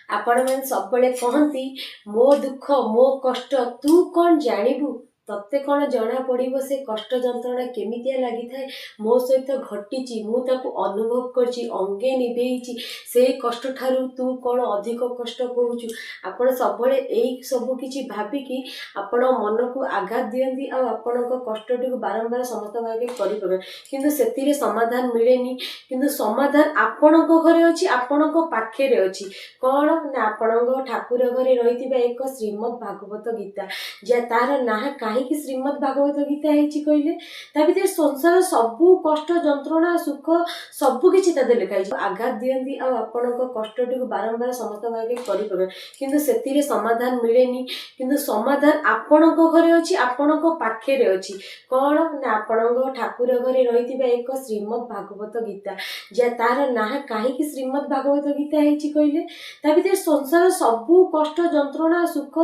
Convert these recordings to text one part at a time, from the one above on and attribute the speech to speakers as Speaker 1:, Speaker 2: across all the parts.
Speaker 1: ଆପଣମାନେ ସବୁବେଳେ କହନ୍ତି, ମୋ ଦୁଃଖ ମୋ କଷ୍ଟ ତୁ କ'ଣ ଜାଣିବୁ, ତତେ କ'ଣ ଜଣା ପଡ଼ିବ ସେ କଷ୍ଟ ଯନ୍ତ୍ରଣା କେମିତିଆ ଲାଗିଥାଏ। ମୋ ସହିତ ଘଟିଛି, ମୁଁ ତାକୁ ଅନୁଭବ କରିଛି, ଅଙ୍ଗେ ନିଭେଇଛି, ସେଇ କଷ୍ଟ ଠାରୁ ତୁ କ'ଣ ଅଧିକ କଷ୍ଟ କହୁଛୁ? ଆପଣ ସବୁବେଳେ ଏଇ ସବୁ କିଛି ଭାବିକି ଆପଣ ମନକୁ ଆଘାତ ଦିଅନ୍ତି ଆଉ ଆପଣଙ୍କ କଷ୍ଟଟିକୁ ବାରମ୍ବାର ସମସ୍ତଙ୍କ ଆଗରେ କରିପକାନ୍ତି, କିନ୍ତୁ ସେଥିରେ ସମାଧାନ ମିଳେନି। କିନ୍ତୁ ସମାଧାନ ଆପଣଙ୍କ ଘରେ ଅଛି, ଆପଣଙ୍କ ପାଖରେ ଅଛି। କ'ଣ ନା ଆପଣଙ୍କ ଠାକୁର ଘରେ ରହିଥିବା ଏକ ଶ୍ରୀମଦ୍ ଭାଗବତ ଗୀତା, ଯାହା ତାର ନାଁ କାହିଁକି ଶ୍ରୀମଦ୍ ଭାଗବତ ଗୀତା ହେଇଛି କହିଲେ, ତା ଭିତରେ ସଂସାର ସବୁ କଷ୍ଟ ଯନ୍ତ୍ରଣା ସୁଖ ସବୁ କିଛି ତା ଦେହରେ ଲେଖା ହେଇଛି। ଆଘାତ ଦିଅନ୍ତି ଆଉ ଆପଣଙ୍କ କଷ୍ଟଟିକୁ ବାରମ୍ବାର ସମସ୍ତଙ୍କ ଆଗରେ କରିପକାନ୍ତି, କିନ୍ତୁ ସେଥିରେ ସମାଧାନ ମିଳେନି। କିନ୍ତୁ ସମାଧାନ ଆପଣଙ୍କ ଘରେ ଅଛି, ଆପଣଙ୍କ ପାଖରେ ଅଛି। କ'ଣ ନା ଆପଣଙ୍କ ଠାକୁର ଘରେ ରହିଥିବା ଏକ ଶ୍ରୀମଦ୍ ଭାଗବତ ଗୀତା, ଯାହା ତାର ନାଁ କାହିଁକି ଶ୍ରୀମଦ୍ ଭାଗବତ ଗୀତା ହେଇଛି କହିଲେ, ତା ଭିତରେ ସଂସାର ସବୁ କଷ୍ଟ ଯନ୍ତ୍ରଣା ସୁଖ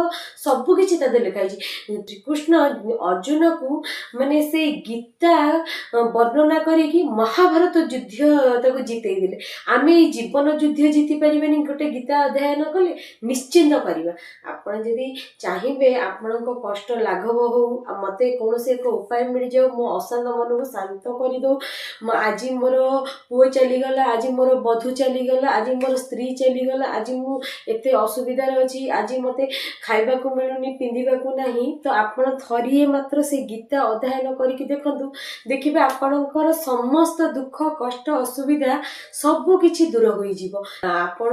Speaker 1: ସବୁ କିଛି ତା ଦେହରେ ଲେଖା ହେଇଛି। ଶ୍ରୀକୃଷ୍ଣ ଅର୍ଜୁନକୁ ମାନେ ସେଇ ଗୀତା ବର୍ଣ୍ଣନା କରିକି ମହାଭାରତ ଯୁଦ୍ଧ ତାକୁ ଜିତେଇ ଦେଲେ। ଆମେ ଏଇ ଜୀବନ ଯୁଦ୍ଧ ଜିତି ପାରିବାନି ଗୋଟେ ଗୀତା ଅଧ୍ୟୟନ କଲେ? ନିଶ୍ଚିନ୍ତ କରିବା। ଆପଣ ଯଦି ଚାହିଁବେ ଆପଣଙ୍କ କଷ୍ଟ ଲାଘବ ହଉ, ଆଉ ମୋତେ କୌଣସି ଏକ ଉପାୟ ମିଳିଯାଉ, ମୋ ଅଶାନ୍ତ ମନକୁ ଶାନ୍ତ କରିଦେଉ, ଆଜି ମୋର ପୁଅ ଚାଲିଗଲା, ଆଜି ମୋର ବଧୂ ଚାଲିଗଲା, ଆଜି ମୋର ସ୍ତ୍ରୀ ଚାଲିଗଲା, ଆଜି ମୁଁ ଏତେ ଅସୁବିଧାରେ ଅଛି, ଆଜି ମୋତେ ଖାଇବାକୁ ମିଳୁନି, ପିନ୍ଧିବାକୁ ନାହିଁ, ତ ଆପଣ ଥରିଏ ମାତ୍ର ସେ ଗୀତା ଅଧ୍ୟୟନ କରିକି ଦେଖନ୍ତୁ, ଦେଖିବେ ଆପଣଙ୍କର ସମସ୍ତ ଦୁଃଖ କଷ୍ଟ ଅସୁବିଧା ସବୁ କିଛି ଦୂର ହୋଇଯିବ। ଆପଣ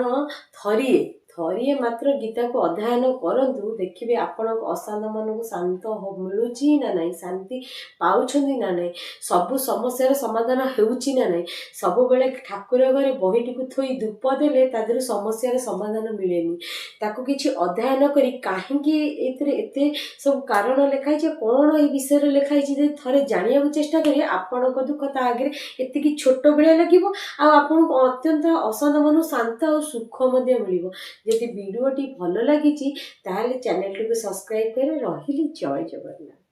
Speaker 1: ଥରିଏ ମାତ୍ର ଗୀତାକୁ ଅଧ୍ୟୟନ କରନ୍ତୁ, ଦେଖିବେ ଆପଣଙ୍କ ଅଶାନ୍ତ ମନକୁ ଶାନ୍ତ ମିଳୁଛି ନା ନାହିଁ, ଶାନ୍ତି ପାଉଛନ୍ତି ନା ନାହିଁ, ସବୁ ସମସ୍ୟାର ସମାଧାନ ହେଉଛି ନା ନାହିଁ। ସବୁବେଳେ ଠାକୁର ଘରେ ବହିଟିକୁ ଥୋଇ ଧୂପ ଦେଲେ ତା ଦେହରୁ ସମସ୍ୟାର ସମାଧାନ ମିଳେନି। ତାକୁ କିଛି ଅଧ୍ୟୟନ କରି କାହିଁକି ଏଥିରେ ଏତେ ସବୁ କାରଣ ଲେଖା ହେଇଛି, କ'ଣ ଏଇ ବିଷୟରେ ଲେଖା ହେଇଛି, ଯଦି ଥରେ ଜାଣିବାକୁ ଚେଷ୍ଟା କରିବେ, ଆପଣଙ୍କ ଦୁଃଖ ତା ଆଗରେ ଏତିକି ଛୋଟ ଭଳିଆ ଲାଗିବ ଆଉ ଆପଣଙ୍କୁ ଅତ୍ୟନ୍ତ ଅଶାନ୍ତ ମନକୁ ଶାନ୍ତ ଆଉ ସୁଖ ମଧ୍ୟ ମିଳିବ। ଯଦି ଭିଡ଼ିଓଟି ଭଲ ଲାଗିଛି ତାହେଲେ ଚ୍ୟାନେଲଟିକୁ ସବସ୍କ୍ରାଇବ୍ କରି ରହିଲି। ଜୟ ଜଗନ୍ନାଥ।